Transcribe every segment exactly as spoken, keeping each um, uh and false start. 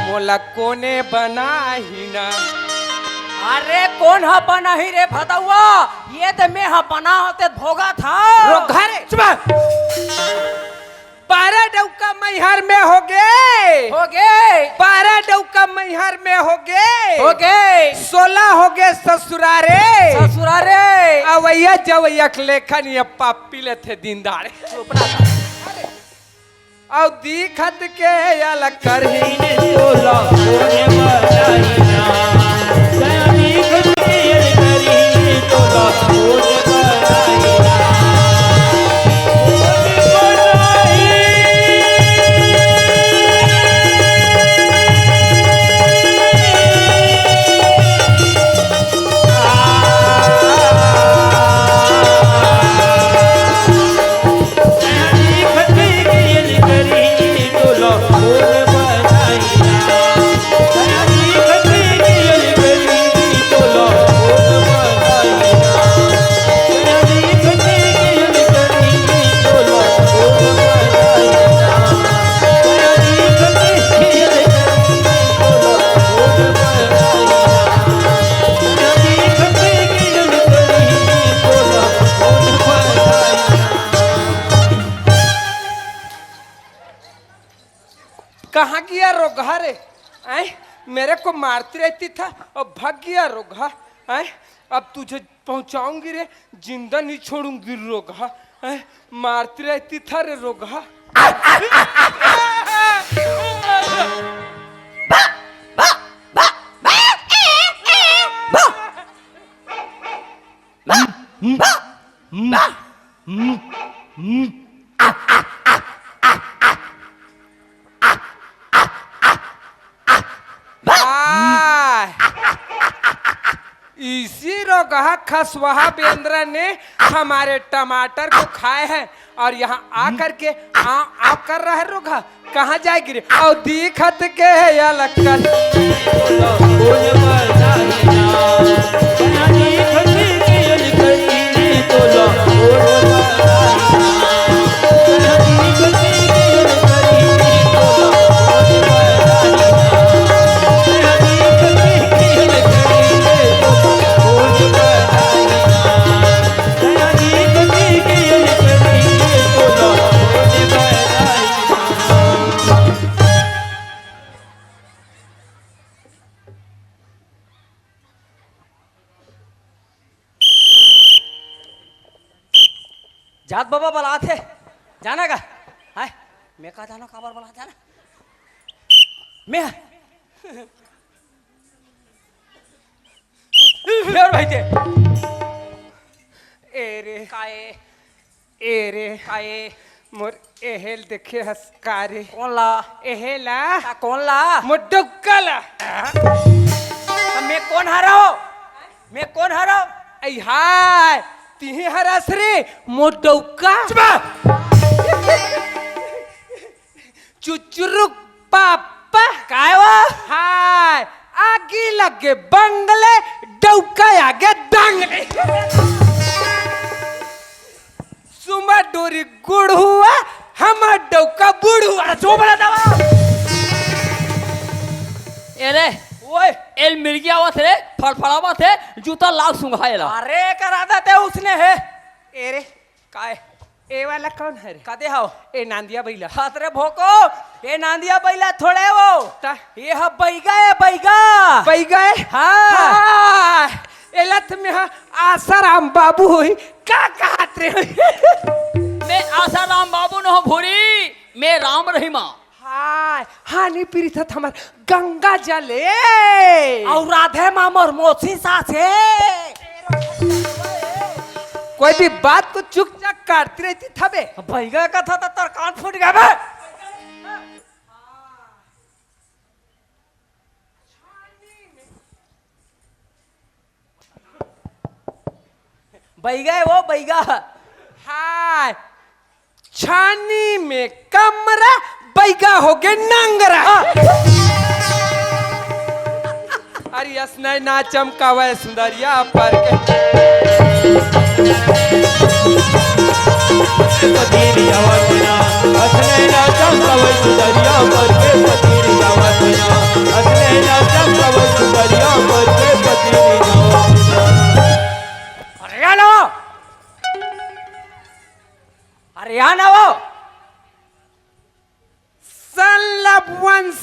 मोला कोने बनाही ना। अरे कोन ह बनाही रे भदौआ? ये तो मैं ह बना होते भोगा था। रोगहा रे। चुप। बारह डौका मैहर में होगे। होगे। बारह डौका मैहर में होगे। होगे। सोलह होगे ससुरा रे। ससुरा रे। अवैया जवैया के लेखन ये पापी लेथे दिन दाड़े। चुप ना। अउ दिखत के अलग करही। तोला कोने बनाही ना। दया दिखत के अलग करही। तोला कोने बनाही ना। कोने बनाही। कहाँ गया रोगहा रे? आय, मेरे को मारती रहती था, अब भाग गया रोगहा। आय, अब तुझे पहुंचाऊंगी रे, जिंदा नहीं छोड़ूंगी रोगहा। आय, मारती रहती था रे रोगहा। आय। इसी रोगहा खसवहा बेंदरा ने हमारे टमाटर को खाए हैं और यहाँ आकर के आ, आ कर रहा है रोगहा। कहाँ जाए गिरे? और दिखत के है या लक्कन। जात बाबा बलात हे, जाना का? हाय, मैं का जाना काबर बलात जाना? मैं, मैं और भाई थे। ए रे। काए? ए रे। काए? मोर एहेल देखे हस का रे? कोन ला? एहेला। का कोन ला? मोर डौका ला। त मैं कोन हरव? मैं कोन हरव? ऐ हाय, तिही हरस रे, मोर डौका। चुप! चुचुरुक पापा। काय वा? हाय, आगी लगे बंगले, डौका आगे दंगले। सुमा डोरी गुड़हुआ, हमर डौका बुढ़ुआ। अरे चुप रह जावा। ए रे, ओए। एल मिर्गी आवत हे, फड़फड़ावत हे, जूता लाग सुंघाए ला। अरे, एकर आदत हे उसने हे। ए रे। काय? ए वाला कौन हे रे? कदे हव? ए नांदिया बइला। हत रे भोको, ए नांदिया बइला थोड़े वो। त? ए ह बैगा ए, बैगा। बैगा ए? हाँ। हाँ। एला त में ह आसाराम बाबू होही। का कहत रे होही? मैं आसाराम बाबू न हो भूरी, मैं राम रहीमा। हाय, हानि पीरित हत हमर गंगा जल ए। अउ राधे मा मोर मोसी सास ए। कोई भी बात को चुकचाक काटती रहती थबे। बैगा कथा त तोर कान फूट गया बे। बैगा ए वो बैगा। हाय, छानी में कमरा, बैगा होगे नंगरा। अरे अस नैना चमकावय सुंदरिया पर के। पतीरी आवाज ना, अस नैना चमकावय सुंदरिया पर के पतीरी आवाज ना।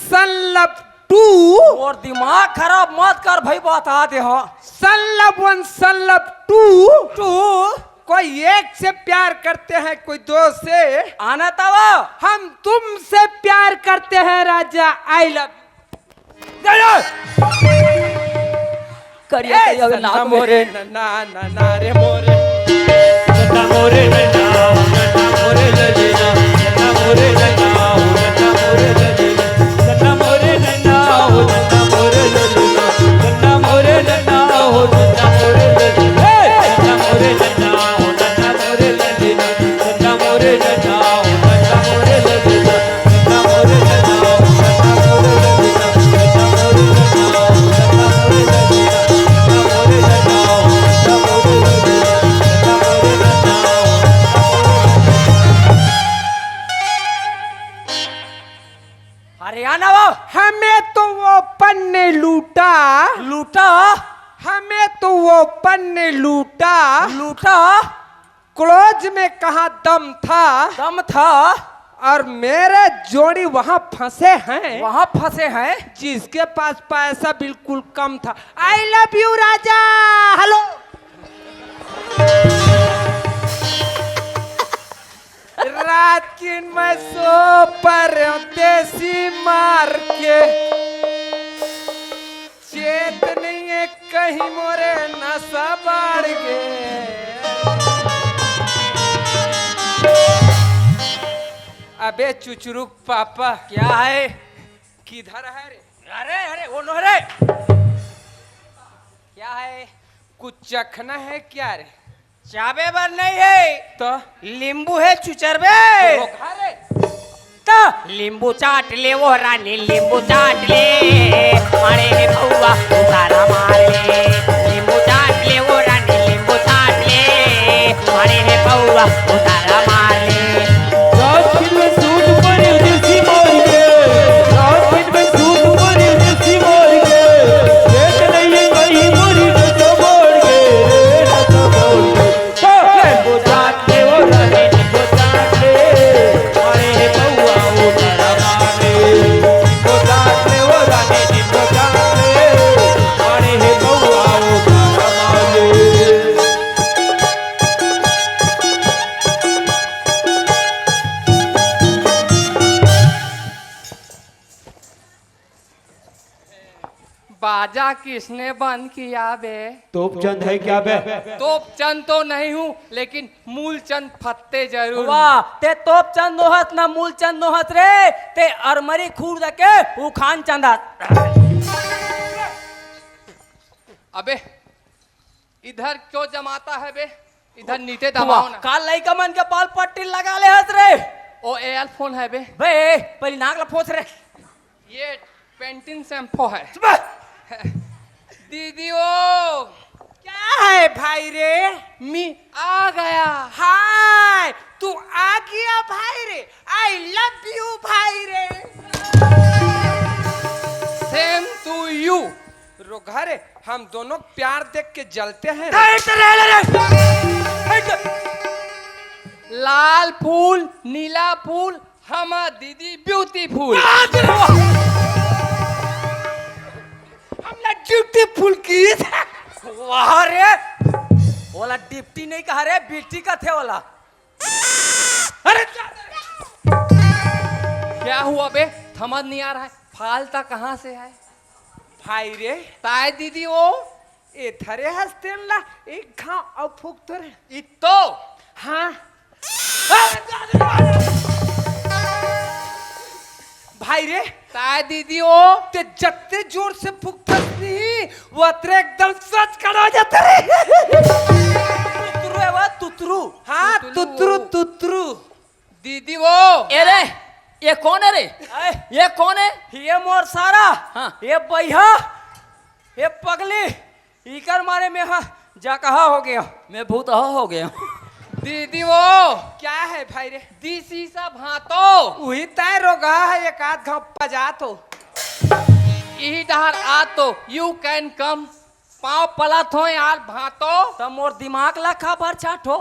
संलब टू। और दिमाग खराब मत कर भाई, बता दे। हाँ, संलब वन, संलब टू। टू। कोई एक से प्यार करते हैं, कोई दो से। आना तवा। हम तुमसे प्यार करते हैं राजा, आई लव। करिया ए, करिया सन्ना नाक में। मोरे नन्ना, नन्ना रे मोरे। सन्ना मोरे नन्ना, नन्ना मोरे ललना। सन्ना मोरे नन्ना, नन्ना मोरे ललना। सन्ना मोरे नन्ना, नन्ना मोरे ललना। सन्ना मोरे नन्ना, नन्ना मोरे ललना। हे! सन्ना मोरे नन्ना, नन्ना मोरे ललना। सन्ना मोरे नन्ना, नन्ना मोरे ललना। हरियाणा वो। हमें तो वो पन्ने लूटा। लूटा। हमें तो वो पन्ने लूटा। लूटा। क्लोज में कहाँ दम था। दम था। और मेरे जोड़ी वहां फंसे हैं। वहां फंसे हैं। जिसके पास पैसा बिल्कुल कम था। I love you Raja. Hello. रात किन मैं सो पर देसी मार के। चेत नहीं है कहीं मोरे नशा बाढ़ के। अबे चुचरुक पापा। क्या है? किधर है रे? अरे, अरे, वो नो रे। क्या है? कुछ चखना है क्या रे? चाबे बर नहीं है। तो? लींबू है चुचरबे। वो खा रे। तो? लींबू चाट ले वो रानी, लींबू चाट ले। मारे हे पौवा उतारा मार ले। लींबू चाट ले वो रानी, लींबू चाट ले। मारे हे पौवा उतारा मार ले। रात दिन में सूट पड़े देसी मार के, रात दिन में सूट पड़े देसी मार के, देख नहीं कहीं मोरी नस मोड़ के, रे नस मोड़ के। नींबू चाट ले वो रानी, नींबू चाट ले। अरे हे बउआ, वो तारा मार ले। नींबू चाट ले वो रानी, नींबू चाट ले। अरे हे बउआ, वो तारा मार ले। बाजा किसने बंद किया बे? तोपचंद है क्या बे? तोपचंद तो नहीं हूँ, लेकिन मूलचंद फत्ते जरूर हूँ। वाह, ते तोपचंद नोहस ना मूलचंद नोहस रे, ते अरमरी खुर्द के उखान चंदस। अबे, इधर क्यों जमाता है बे? इधर नीचे दबाओ ना। का लइका मन के बाल पट्टी लगा ले हस रे? ओ एयरफोन है बे। बे, पहली नाक ला पोंछ रे। ये पेंटिन शैम्पू है। चुप। दीदी ओ। क्या है भाई रे? मी आ गया। हाय, तू आ गया भाई रे। I love you भाई रे। Same to you। रोगहा रे, हम दोनों प्यार देख के जलते हैं रे। हट रे, रे, रे। हट। लाल फूल, नीला फूल, हमार दीदी ब्यूटीफुल। बाप रे बाप। हमला ब्यूटीफुल की। वाह रे, ओला डिप्टी नहीं कहा रे, बिट्टी कथे ओला। अरे क्या हुआ बे? समझ नहीं आ रहा है, फालता कहाँ से है? भाई रे। ताय दीदी वो। ए धरे हस तेन ला, एक घाव अउ फूक तो रे। इत्तो। हाँ। भाई रे। ताय दीदी वो। ते जत्ते जोर से फूकथस नहीं, वो अतरे एकदम सच खड़ा हो जाता रे। तुतरू है वो, तुतरू। हाँ, तुतरू। तुतरू, तुतरू। दीदी वो। ए रे, ये कौन है रे? आए। ये कौन है? ये मोर सारा। हाँ। ये बैहा, ये पगली, इकर मारे में हा जकहा हो गया। मैं भूतहा हो गया। दीदी वो। क्या है भाई रे? दिस इज अ भातो। उही तय रोगा है, एक आध घाव पजा तो। इही डहर आ तो, you can come। पाँव पलत हो यार भातो। त मोर दिमाग ला खा भर छाटो।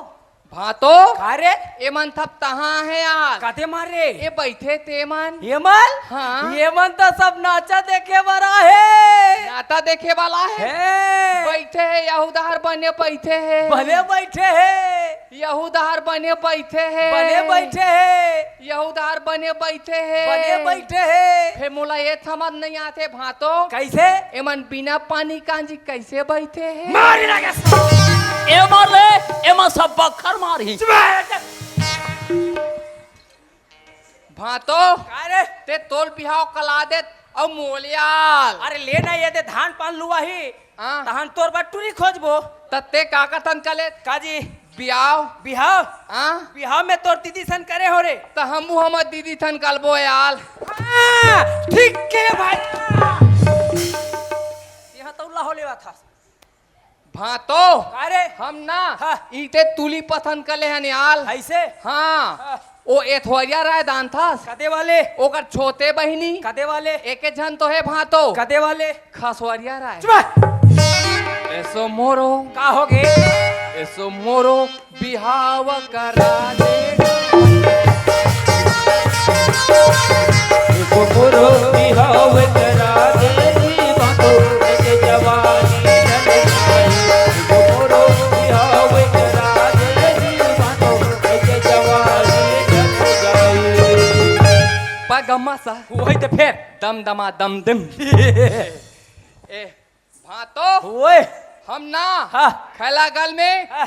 भातो। का रे? एमन थप तहाँ हे यार। कते मार रे? ए बइठे तेमन। एमन? हाँ। एमन तो सब नाचा देखे बर आहे। नाचा देखे वाला हे। हे। बइठे हे, यहू डहर बने बइठे हे। बने बइठे हे। यहू डहर बने बइठे हे। बने बइठे हे। यहू डहर बने बइठे हे। बने बइठे हे। फेर मोला ए समझ नइ आथे भातो। कइसे? एमन बिना पानी कांजी कइसे बइठे हे? मारी लगे। एमन रे, एमन सब बखर मारही। चुप रह। भातो, का रे? ते तोर बिहाव कला देत अउ मोलियाल। अरे ले ना, ये दे धान पान लुवाही। हाँ। तहन तोर बर टूरी खोजबो। त ते का का ठन कले? का जी? बिहाव। बिहाव? हाँ। बिहाव में तोर दीदी ठन करे हो रे। त हमू हमर दीदी ठन कलबो याल। हाँ, ठीक के भाई। यहाँ तो उल्ला हो लेवा था। भातो। का रे? हम ना, हाँ। ईंटे तुली पसंद कर ले हन याल। ऐसे? हाँ। हाँ। ओ एथवरिया राय दान थस। कदे वाले? ओकर छोटे बहिनी। कदे वाले? एके झन तो हे भातो। कदे वाले? खसवरिया राय। चुप रह। एसो मोरो। का हो गे? एसो मोरो बिहाव करा दे। एगो मोरो बिहाव करा दे, बाबू, एके जवानी ढल जाए। एगो मोरो बिहाव करा दे, बाबू, एके जवानी ढल जाए। पगमा सा। वही तो फेर। दम दमा दम दम। ए, भातो। ओए। हम ना। हाँ। खैलागल में हाँ।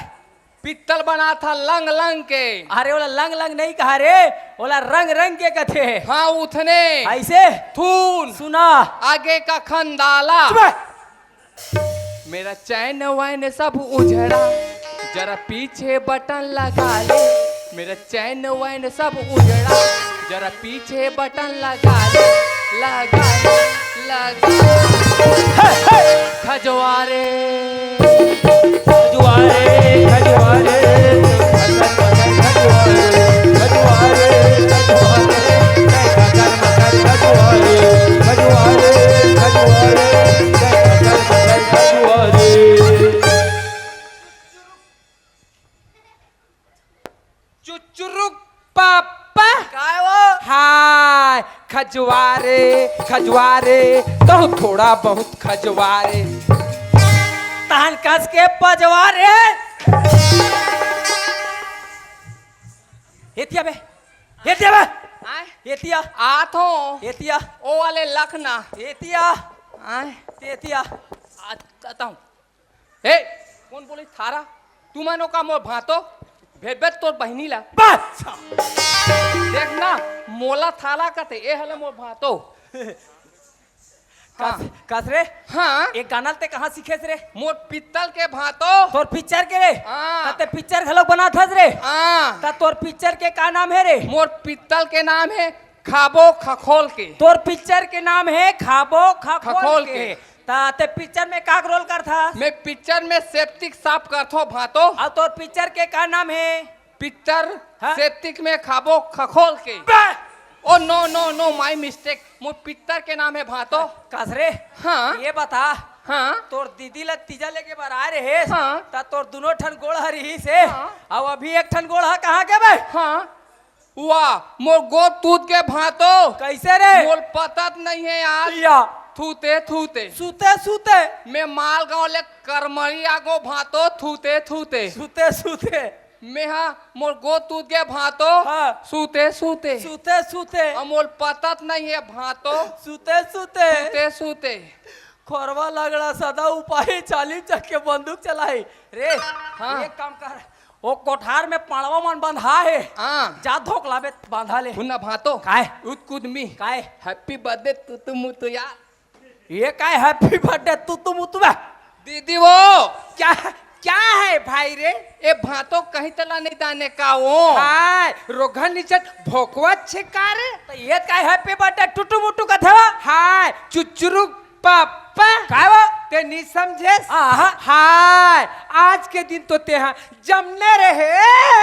पित्तल बनाथा लंग लंग के। अरे, ओला लंग लंग नहीं कहा रे, ओला रंग रंग के कथे। हाँ, उठने। ऐसे? थून। सुना। आगे का खंदाला। चुप रह। मेरा चैन वैन सब उजड़ा, जरा पीछे बटन लगा ले। मेरा चैन वैन सब उजड़ा, जरा पीछे बटन लगा ले, लगा ले, लगा ले। हे, हे। खजवारे। खजवारे, खजवारे, खजवारे, खजवारे, खजवारे, खजवारे, खजवारे। चुचुरुक पापा। काय वो? हाय, खजवारे, खजवारे, कहूँ थोड़ा बहुत खजवारे। तहन कस के पजवारे। एतिया बे, एतिया बे। आय? एतिया। आत हो। एतिया। ओ वाले लखना। एतिया। आय? एतिया। आत कहता हूँ। हे, कोन बोली थारा? तुमन ओ का मोर भांतो? भेबे तोर बहिनी ला। बस! देख ना, मोला थाला कथे, ए हले मोर भांतो। हाँ। कस, कस रे? हाँ। ए गाना ल ते कहाँ सीखेस रे? मोर पित्तल के भांतो। तोर पिक्चर के रे? हाँ। त ते पिक्चर घलो बनाथस रे? हाँ। त तोर पिक्चर के का नाम हे रे? मोर पित्तल के नाम हे खाबो खखोल के। तोर पिक्चर के नाम हे खाबो खखोल खखोल के। के। त ते पिक्चर में का रोल करथा? मैं पिक्चर में सेप्टिक साफ करथो भांतो। अउ तोर पिक्चर के का नाम हे? पिक्चर हाँ? सेप्टिक में खाबो खखोल के। बे! Oh no, no, no, my mistake। Mor picture के नाम हे भांतो। कस रे? हाँ। ये बता। हाँ। तोर दीदी ला तीजा लेके बर आए रहे। हाँ। त तोर दुनो ठन गोड़ ह रिहिस हे। हाँ। अउ अभी एक ठन गोड़ ह कहाँ गे बे? हाँ। वाह, मोर गोड़ टूट गे भांतो। कैसे रे? मोर पता त नहीं हे यार। या। थूते, थूते। सूते, सूते। मैं मालगांव ले करमरी आगो भांतो, थूते, थूते। सूते, सूते। मैं हा, मोर गोड़ टूट गे भांतो। हाँ। सूते, सूते। सूते, सूते। अउ मोर पता त नहीं हे भांतो। सूते, सूते। सूते, सूते। खोरवा लगड़ा सदा उपाही, चाली चक के बंदूक चलाही। रे, हाँ। एक काम कर, ओ कोठार में पड़वा मन बंधा हे। हाँ। जा धोक लाबे, बांधा ले। हुन्ना भांतो। काय? उत कूद मी। काय? Happy birthday तुतु मुतु यार। ये काय happy birthday तुतु मुतु बे? दीदी वो। क्या, क्या है भाई रे? ए भांतो कहीं तला नहीं दाने का वो। हाय, रोघन निचट भोकवा छे का रे? त ये काय happy birthday टुटु मुटु कथे वा? हाय, चुचुरु पापा। काय वो? ते नहीं समझेस? आहा। हाय, आज के दिन तो ते हा जमने रहे।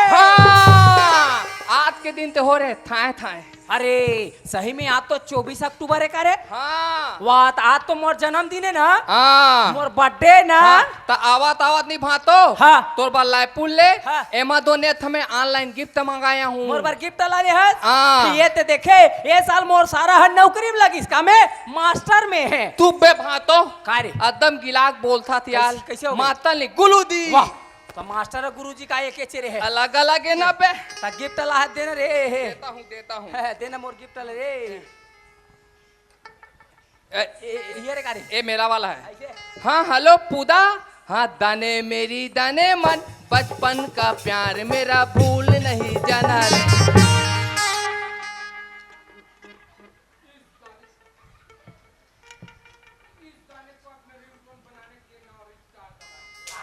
हाँ, आज के दिन ते हो रहे थाए थाए। अरे, सही में आज तो चौबीस अक्टूबर हे का रे? हाँ। वाह, त आज तो मोर जन्मदिन हे ना? हाँ। मोर birthday ना? हाँ, त आवत आवत नहीं भांतो। हाँ। तोर बर लायपुर ले, हाँ। Amazon app में online gift मंगाया हूँ। मोर बर gift ला ले हस? हाँ। ये ते देखे, ये साल मोर सारा हर नौकरी में लगिस, का में? Master में हे। तू बे भांतो। का रे? एकदम गिलाक बोलथस यार। कैसे, कैसे हो गए? मातल नहीं, गुलू दी। वाह। त master अउ गुरुजी का एके चेरे हे। अलग अलग हे ना बे। त gift ला देना रे, हे। देता हूँ, देता हूँ। हे, देना मोर gift ला रे। ए, ए, ए, ये रे का रे? ए मेरा वाला है। ऐसे? हाँ, hello पूदा। हाँ, दाने मेरी दाने मन, बचपन का प्यार मेरा भूल नहीं जाना रे।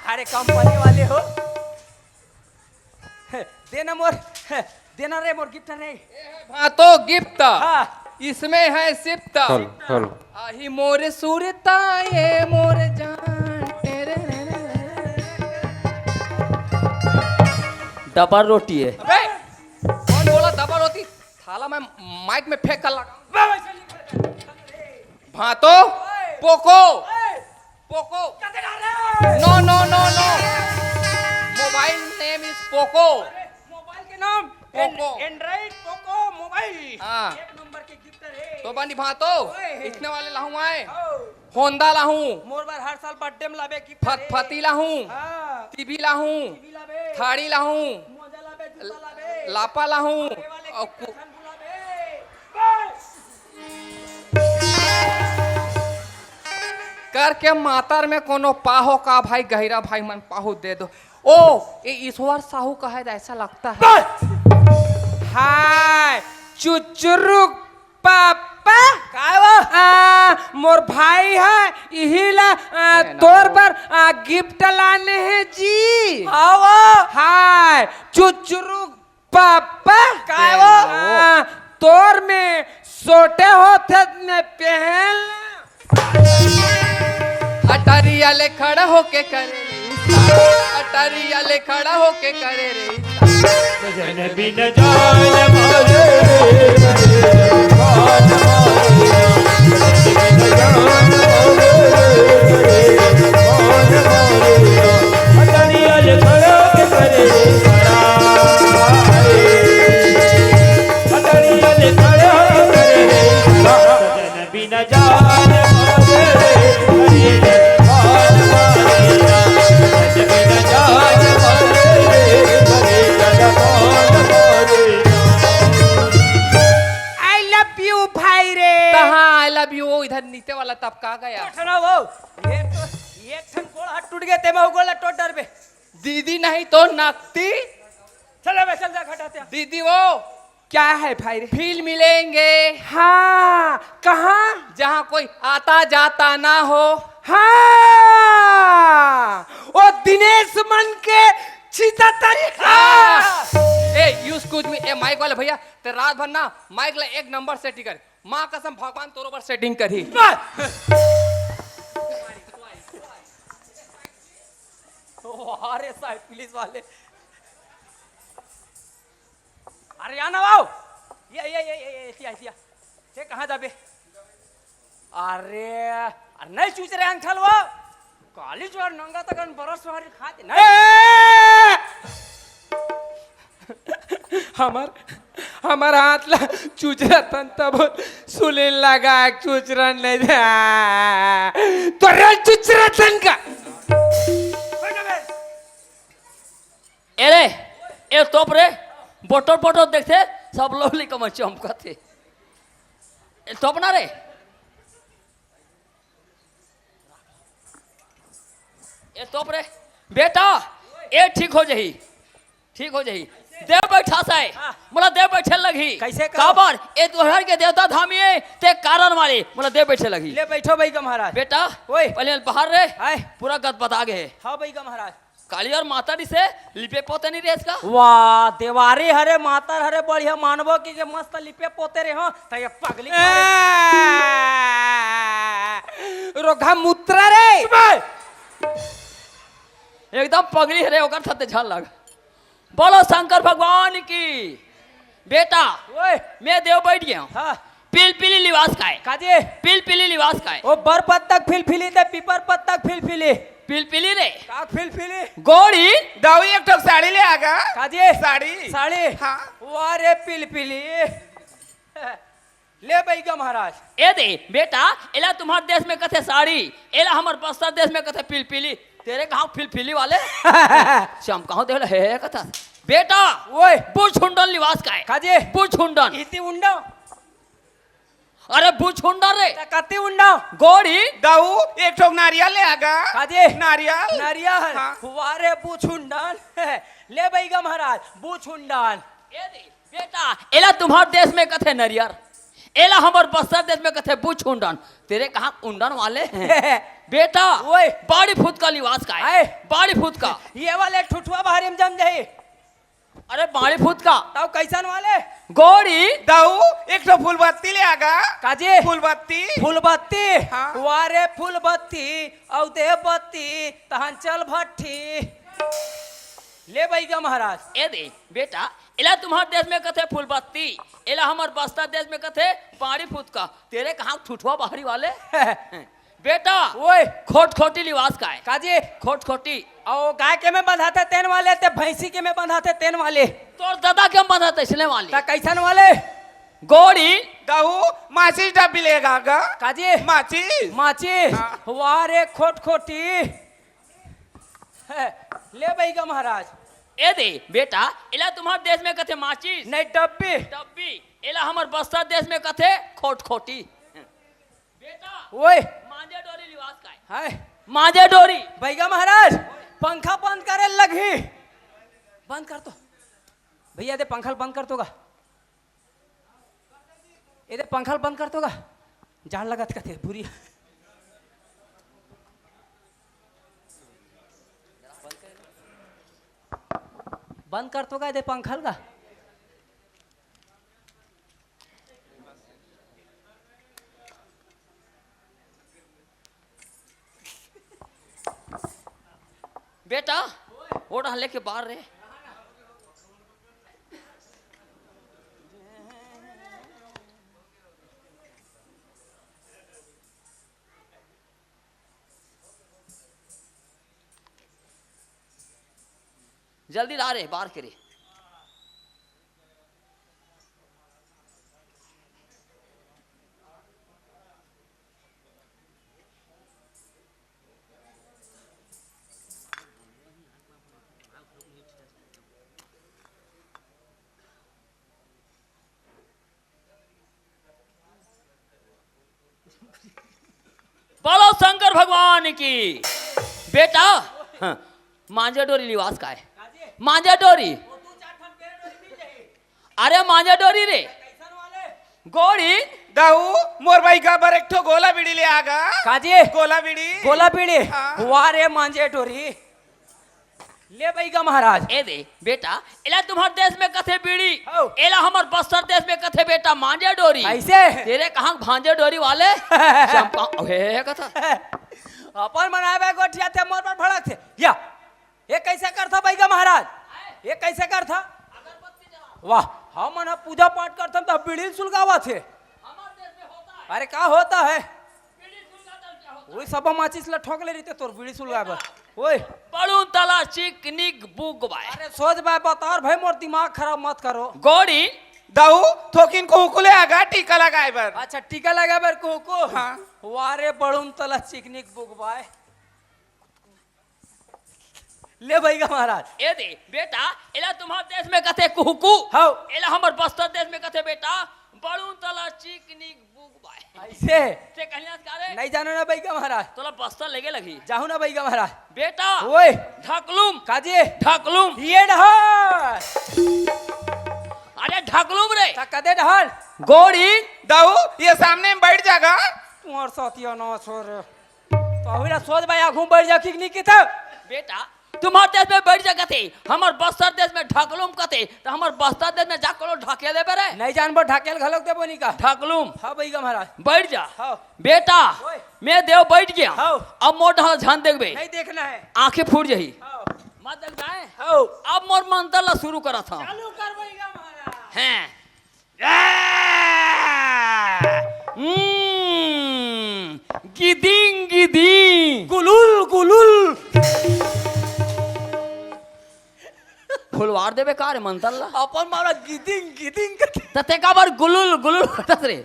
अरे कंपनी वाले हो, देना मोर, देना रे मोर gift रे। हाँ तो gift। हाँ। इसमें है सिफ्त। Hello, hello. आही मोर सुरता, ये मोर जान, टेरे रे रे रे। डबल रोटी है। अबे, कौन बोला डबल रोटी? थाला मैं माइक में फेंक कर लगा। भांतो, Poco, Poco. No, no, no, no। Mobile name is Poco. अरे, मोबाइल के नाम पोको। एंड-, Android पोको मोबाइल। हाँ। एक नंबर के गिफ्ट है। तो बनी भांतो, ओए। इतने वाले लाहूं आए। आओ। होंडा लाहूं। मोर बर हर साल birthday में लाबे गिफ्ट है। फतफती लाहूं। हाँ। टीवी लाहूं। टीवी लाबे। थाड़ी लाहूं। मोजा लाबे, जूता लाबे। लापा लाहूं। अरे वाले और गिफ्ट कु- खान बुलाबे। बस। करके मातर में कोनो पाहो का भाई, गहिरा भाई मन पाहो दे दो। ओ, ये ईश्वर साहू का है, ऐसा लगता है। हाय, चुचुरु पापा। काय वो? आ, मोर भाई है, इही ला, आ, ए, ना तोर वो। पर, आ, गिफ्ट लाने हैं जी। हाँ वो। हाय, चुचुरु पापा, काय वो? आ, तोर में सोटे होथे में पहन। अटारी आले खड़ा होके करे रे, अटारी आले खड़ा होके करे रे। जन बिन जान मारे, जान मारे, जन बिन जान मारे, जान मारे। अटारी आले खड़ा होके करे रे, खड़ा रे। I love you भाई रे। कहाँ I love you? वो इधर नीचे वाला तबका गया। ठना वो, ये तो, ये ठन गोड़ हाथ टूट गए, ते में गोड़ टूट डर बे। दीदी नहीं तो नकती। चल बे, चल जा, घटाते हैं। दीदी वो क्या है भाई रे? फिर मिलेंगे। हाँ, कहाँ? जहाँ कोई आता जाता ना हो। हाँ, ओ दिनेश मन के चिता तरी। हाँ। ए, excuse me, ए माइक वाले भैया, ते रात भर ना माइक ला एक नंबर सेटिंग कर। माँ कसम भगवान तोरो बर सेटिंग करही। बस। ओ, अरे साहब पुलिस वाले। अरे, आना बाबू। ये, ये, ये, ये, ये, एतिया, एतिया। ते कहाँ जाबे? अरे, अरे, नहीं चूच रहे अंठल वो। काली जो नंगा तक बरस वाली खाते नहीं। ए! हमर, हमर हाथ ला चुचरतन तब सुलिन लगा चुचरन नहीं दे। तोरे चुचरतन का। ए रे, ए तोप रे, बोटर बोटर देखथे, सब लोग ली कमर चमकथे। ए तोप ना रे। ए तोप रे, बेटा, ए ठीक हो जाही, ठीक हो जाही। देव बैठा साय, हाँ। मोला देव बैठे लगही। कैसे कहो? काबर? ए तुहर के देवता धाम ए, ते कारण वाले, मोला देव बैठे लगही। ले बैठो भाई का महाराज। बेटा, ओए। पहले बाहर रे, हाय। पूरा गदबदा गे हे। हाँ भाई का महाराज। काली और माता जी से लिपे पोते नहीं रेस का? वाह, देवारी हरे, मातर हरे, बढ़िया मानबो की के मस्त लिपे पोते रे हो, त ये पगली ए, रोघा मुत्रा रे। एकदम पगली हरे, ओकर साथे झन लग। बोलो शंकर भगवान की। बेटा, ओए। मैं देव बैठ गया हूँ। हाँ। पिलपिली लिवास का है। काजे? पिलपिली लिवास का है। ओ बर पत्तक फिलफिली ते पीपर पत्तक फिलफिली। पिलपिली रे। का फिलफिली? गोड़ी। दाऊ एक ठोक साड़ी ले आगा। काजे? साड़ी। साड़ी। हाँ। वाह रे पिलपिली। ले बइगा महाराज। ए दे बेटा, एला तुम्हार देश में कथे साड़ी, एला हमर बस्तर देश में कथे पिलपिली। तेरे कहाँ फिलफिली वाले? चमकाओ दे हे, हे कथा। बेटा, ओए। बुझुंडन लिवास का है। काजे? बुझुंडन। इति उंडा। अरे बुझुंडन रे। त कति उंडा? गोड़ी। दाऊ, एक ठोक नारियल ले आगा। काजे? नारियल। नारियल। हाँ। वाह रे बुझुंडन। ले बइगा महाराज, बुझुंडन। ए दे, बेटा, एला तुम्हार देश में कथे नरियर, एला हमर बस्तर देश में कथे बुझुंडन। तेरे कहाँ उंडन वाले? बेटा, ओए। बाड़ी फुतका लिवास का है। आए। बाड़ी फुतका। ये वाले ठुठुआ भारी में जम जाही। अरे बाड़ी फुतका। तब कैसन वाले? गोड़ी। दाऊ, एक ठो फूलबत्ती ले आगा। काजे? फूलबत्ती। फूलबत्ती? हाँ। वाह रे फूलबत्ती, अउ दे बत्ती, तहन चल भट्ठी। ले बइगा महाराज। ए दे, बेटा, एला तुम्हार देश में कथे फूलबत्ती, एला हमर बस्तर देश में कथे बाड़ी फुतका। तेरे कहाँ ठुठुआ बाहरी वाले? बेटा, ओए। खोटखोटी लिवास का है। काजे? खोटखोटी। अउ गाय के में बंधाथे तेन वाले, ते भैंसी के में बंधाथे तेन वाले। तोर दादा के में बंधाथे इसने वाले। त कैसन वाले? गोड़ी। दाऊ, माचिस डब्बी ले आगा। काजे? माचिस। माचिस। हाँ। वाह रे खोटखोटी। ले बइगा महाराज। ए दे, बेटा, एला तुम्हार देश में कथे माचिस। नहीं, डब्बी। डब्बी। एला हमर बस्तर देश में कथे खोटखोटी। बेटा, ओए। मांजे डोरी लिवास का है। हाय। मांजे डोरी। बइगा महाराज, पंखा बंद करे लगही। बंद कर तो। भैया, दे पंखा ल बंद कर तो गा। ए दे पंखा ल बंद कर तो गा। जाड़ लगत कथे, बुरी। बंद कर तो गा, ए दे पंखा ल गा। बेटा, ओ डहन लेके बाहर रे। जल्दी ला रे, बाहर के रे। बोलो शंकर भगवान की। बेटा, हाँ, मांजा डोरी लिवास का है? मांजा डोरी। अरे मांजा डोरी रे। गोड़ी। दाऊ, मोर बइगा बर एक ठो गोला बीड़ी ले आगा। काजी? गोला बीड़ी। गोला बीड़ी। हाँ। वाह रे मांजे डोरी। ले बइगा महाराज। ए दे, बेटा, एला तुम्हार देश में कथे बीड़ी, हौ। एला हमर बस्तर देश में कथे बेटा मांजे डोरी। कैसे? तेरे कहाँ भांजे डोरी वाले? चंपा, हे, हे, कथा। अपन मनावे गोठिया थे, मोर पर भड़क थे। या, ये कैसे करथा बइगा महाराज? ये कैसे करथा? वाह, हमन ह पूजा पाठ करथन त बीड़ी ल सुलगावत हे। अरे का होता है? वही सब माचिस ल ठोक ले रहिते तोर बीड़ी सुलगाए बर। ओए। बड़ू तला चिकनिक बुक बाय। अरे सोच बाय बता भाई, मोर दिमाग खराब मत करो। गोड़ी। दाऊ, थोकिन कुहुकू ले आगा टीका लगाए बर। अच्छा, टीका लगाए बर कुहुकू? हाँ। वाह रे, बड़ू तला चिकनिक बुक बाय। ले बइगा महाराज। ए दे, बेटा, एला तुम्हार देश में कथे कुहुकू। हौ। एला हमर बस्तर देश में कथे बेटा, बड़ू तला चिकनिक बुक बाय। ऐसे? ते कहलिया का रे? नहीं जानो ना बइगा महाराज। तोला बस्तर लेगे लगही। जाहू ना बइगा महाराज। बेटा, ओए। ढकलुम। काजी? ढकलुम। ये डहर। अरे ढकलुम रे। त कदे डहर? गोड़ी। दाऊ, ये सामने में बैठ जागा। तुम्हार साथिया ना छोड़। तो अभी ना सोच भाई, आगू बैठ जा, ठीक नहीं किता? बेटा, तुम्हार देश में बैठ जा कथे, हमर बस्तर देश में ढकलुम कथे, त हमर बस्तर देश में जा कोनो ढकेल देबे रे। नहीं जानबो, ढकेल घलोक देबो नहीं का? ढकलुम। हाँ बइगा महाराज। बैठ जा। हाँ। बेटा, ओए। मैं देव बैठ गया। हाँ। अब मोर ढाल ध्यान देखबे। नहीं देखना है। आंखें फूट जाही। हाँ। मत देख जाए। हाँ। अब मोर मंत्र ला शुरू करत हूँ। चालू कर बइगा महाराज। हैं। आ! हम्म, गिदिंग गिदिंग। गुलुल गुलुल। फुलवार देबे का रे मंतर ला? अपन मारा गिदिंग गिदिंग करके। त ते काबर गुलुल गुलुल करथस रे?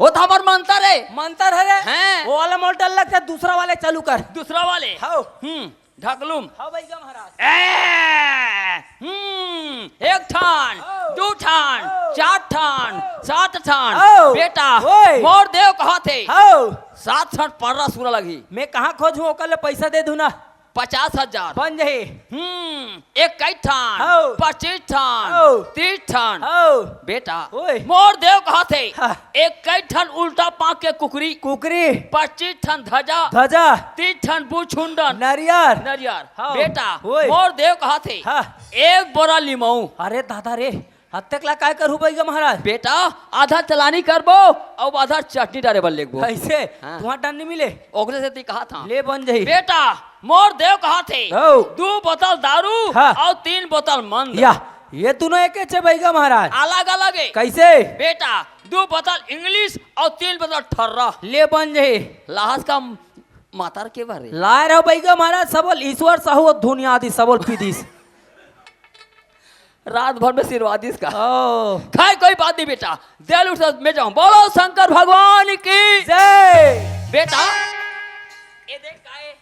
ओ त हमर मंतर हे। मंतर हे रे? हैं? ओ वाला मोर डर लगथे, दूसरा वाले चालू कर। दूसरा वाले? हव। हम्म, ढकलूम। हव बइगा महाराज। ए! हम्म, एक ठन, हव। दू ठन, हव। चार ठन, हव। सात ठन। हव। बेटा, ओए। मोर देव कहत हे। हव। सात ठन पर्रा सुरा लगही। मैं कहाँ खोजहूँ, ओकर ले पइसा दे दूँ ना। पचास हजार। बन जाही। हम्म, इक्कीस ठन, हव। पच्चीस ठन, हव। तीस ठन। हव। बेटा, ओए। मोर देव कहत हे, हाँ। इक्कीस ठन उल्टा पाँख के कुकरी, कुकरी। पच्चीस ठन धजा, धजा। तीस ठन बुछुंडन, नरियर। नरियर। हव। बेटा, ओए। मोर देव कहत हे, हाँ। एक बोरा लिमऊ। अरे दादा रे, अतेक ला काय करहूँ बइगा महाराज? बेटा, आधा चलानी करबो, अउ आधा चटनी डारे बर लेगबो। अइसे? हाँ। तुँहर डहन नइ मिले? ओकरे सेती कहत हँव। ले बन जाही। बेटा, मोर देव कहत हे, हव। दू बोतल दारू हाँ। अउ तीन बोतल मंद। या, ये दूनों एकेच हे बइगा महाराज। अलग-अलग हे। कइसे? बेटा, दू बोतल इंग्लिश अउ तीन बोतल ठर्रा। ले बन जाही। लाहस का मातर के बारे। लाय रहो बइगा महाराज, सबो ल ईश्वर साहू अउ धुनिया दिस, सबो ल पी दिस। रात भर में सिरवा दिस का। ओ। खैर, कोई बात नहीं बेटा, दे ल उठ, मैं जाऊँ। बोलो शंकर भगवान की जय। बेटा, ए देख काय,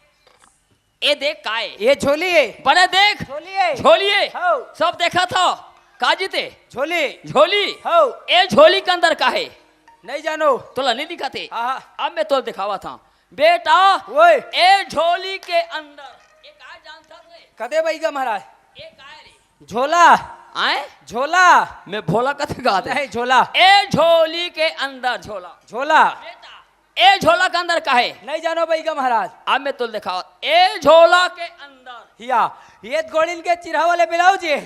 ए देख काय। ए झोली हे। बने देख। झोली हे। झोली हे। हव। सब देखत हँव। का जी ते? झोली। झोली। हव। ए झोली के अंदर का हे? नइ जानों। तोला नइ दिखत हे? हाँ, हाँ। अब मैं तोला देखावत हँव। बेटा, ओए। ए झोली के अंदर, ए काय जानथस रे? का दे बइगा महाराज? ए काय रे? झोला। आय? झोला। मैं भोला कथे का ते? नहीं, झोला। ए झोली के अंदर झोला। झोला। बेटा, ए झोला के अंदर का हे? नइ जानों बइगा महाराज। अब मैं तोला देखावत। ए झोला के अंदर। या, ए गोड़िन के चिरहा वाले ब्लाउज हे।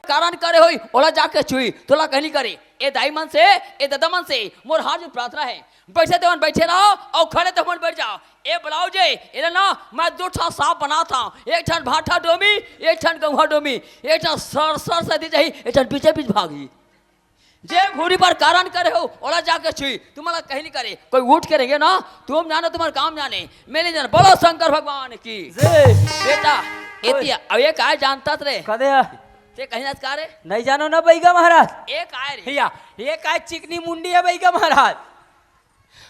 कारण करे होही, ओला जाके छुही, तोला कहीं नइ करे। ए दाई मन से, ए ददा मन से, मोर हाथ जोड़ प्रार्थना हे, बइठे तेमन बइठे रहो अउ खड़े तेमन बइठ जाओ। ए ब्लाउज हे, एला ना मैं दू ठा साँप बनात हँव, एक ठन भाठा डोमी, एक ठन गउँहा डोमी, एक ठन सर सर से दी जाही, एक ठन बीचे बीच भागही। जे घूरी बर कारण करे हो, ओला जाके छुही, तुमन ला कहीं नइ करे। कोई उठ के रहिगे ना, तुम जानो तुम्हार काम जाने, मैं नइ जानों। बोलो शंकर भगवान की जय। बेटा, ओए। एती, अब ए काय जानथस रे? का दे? ते कहीं जात का रे? नइ जानों ना बइगा महाराज। ए काय रे? या, ए काय चिकनी मुंडी हे बइगा महाराज।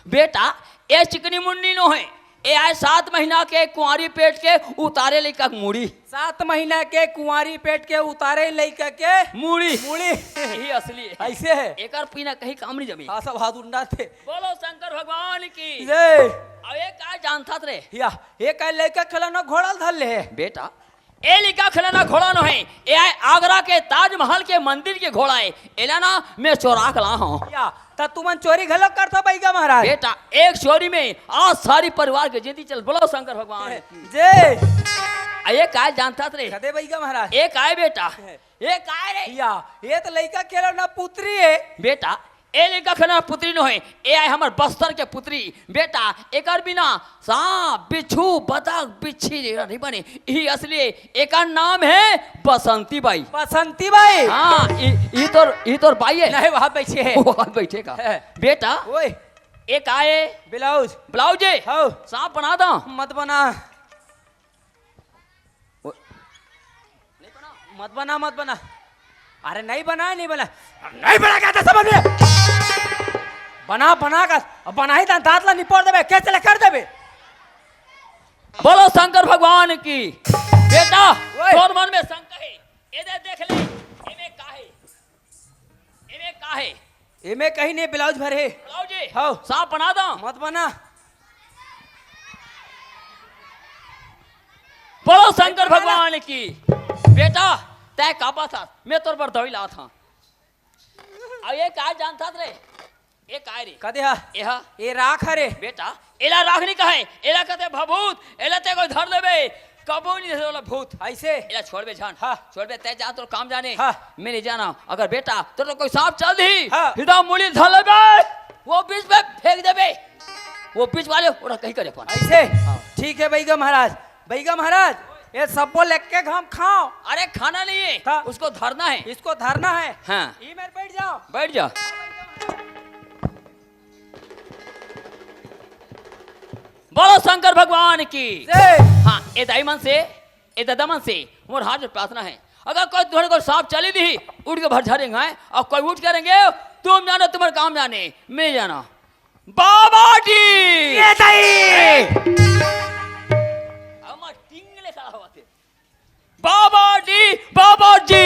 बेटा, ए चिकनी मुंडी नो हे, ए आय सात महीना के कुंवारी पेट के उतारे लइका के मुड़ी। सात महीना के कुंवारी पेट के उतारे लइका के मुड़ी। मुड़ी। यही असली हे। अइसे हे। एकर पीना कहीं काम नइ जमी। हाँ, सब हाथ उंडाथे। बोलो शंकर भगवान की जय। अब ए काय जानथस रे? या, ए काय लइका खिलौना घोड़ा ल धर ले हे। बेटा, ए लइका खिलौना घोड़ा नो हे, ए आय आगरा के ताजमहल के मंदिर के घोड़ा हे। एला ना मैं चोरा के लाए हँव। या, त तुमन चोरी घलो करथो बइगा महाराज? बेटा, एक चोरी में आज सारी परिवार के जिंदगी चल। बोलो शंकर भगवान की जय। आ, ए काय जानथस रे? का दे बइगा महाराज? ए काय बेटा? ए काय रे? या, ए त लइका खिलौना पुतरी हे। बेटा, ए लइका खिलौना पुतरी नो हे, ए आय हमर बस्तर के पुतरी। बेटा, एकर बिना साँप, बिच्छू, बतख, बिच्छी नइ बने। यही असली, एकर नाम हे बसंती बाई। बसंती बाई? हाँ, ई, ई तोर, ई तोर बाई हे। नहीं, वहाँ बइठे हे। वहाँ बइठे का? हे। बेटा, ओए। ए काय हे? ब्लाउज। ब्लाउज हे? हव। साँप बना दँव? मत बना। ओ, मत बना, मत बना। अरे नइ बना, नइ बना। नइ बना कहत हँव समझ में। बना, बना का, अब बनाही त दाँत ला निपोर देबे, कैसे ले कर देबे। बोलो शंकर भगवान की। बेटा, ओए। तोर मन में शंका हे, ए दे देख ले, एमे का हे? एमे का हे? एमे कहीं नहीं, ब्लाउज भर हे। ब्लाउज हे? हव। साँप बना दँव? मत बना। बोलो शंकर भगवान की। बेटा, तैं काँपत हस, मैं तोर बर दवाई लात हँव। अब ए काय जानथस रे? ए काय रे? का दे हा? ए हा? ए राख हरे। बेटा, एला राख नइ कहे, एला कथे भभूत, एला तैं कोई धर लेबे, कबो नइ धरे ओला भूत। अइसे? एला छोड़बे झन। हाँ। छोड़बे, तैं जा, तोर काम जाने। हाँ। मैं नइ जानँव। अगर बेटा, तोर कोई साँप चल दिही, हाँ। सीधा मुड़ी धर लेबे, ओ बीच में फेंक देबे। ओ बीच वाले, ओला कहीं करे अपन। अइसे? हाँ। ठीक हे, बइगा महाराज। बइगा महाराज, ए सब्बो ल एके घाँव खाँव। अरे, खाना नहीं है, हाँ। उसको धरना है। इसको धरना है। हाँ। ई मेर बइठ जाव। बइठ जा। हाँ, बइठ जाव। बोलो शंकर भगवान की। जय। हाँ, ए दाई मन से, ए दादा मन से मोर हाथ जोड़ प्रार्थना है, अगर कोई तुमन को सांप चली दी, उठ के भर झरेंगे, हैं? और कोई उठ करेंगे, तुम जानो तुम्हारा काम जाने, मैं जाना। बाबा जी। ये दाई। अमा टिंगले साला होते। बाबा जी, बाबा जी।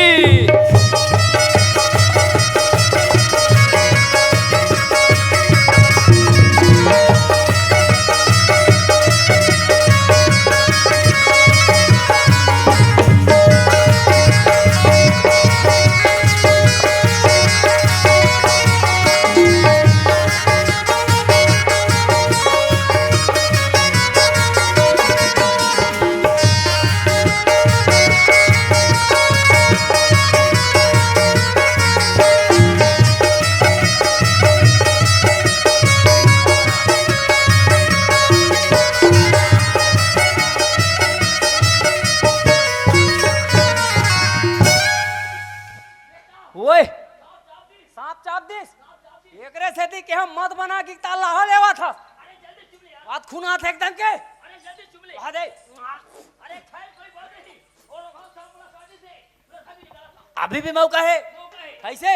ओए, सांप चाप दिस। एकरे सेती के हम मत बना कि ताला ह लेवा था। बात खून हाथ एकदम के। आ दे। अभी भी मौका है। कैसे?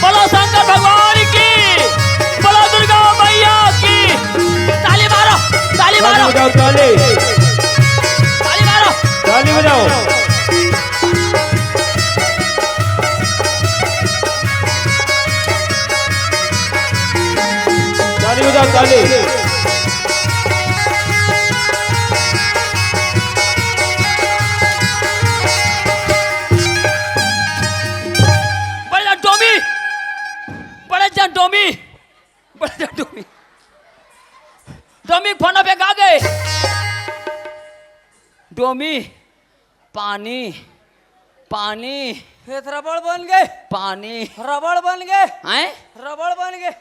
बोलो शंकर भगवान की, बोलो दुर्गा मैया की। ताली मारो, ताली ताली मारो, बजाओ, ताली। ताली मारो। ताली बजाओ। ताली बजाओ, ताली। बड़े जान डोमी, बड़े जान डोमी, बड़े जान डोमी, डोमी फोन पे गा गए। डोमी, पानी, पानी। हे त रबड़ बन गए। पानी। रबड़ बन गए। हैं? रबड़ बन गए।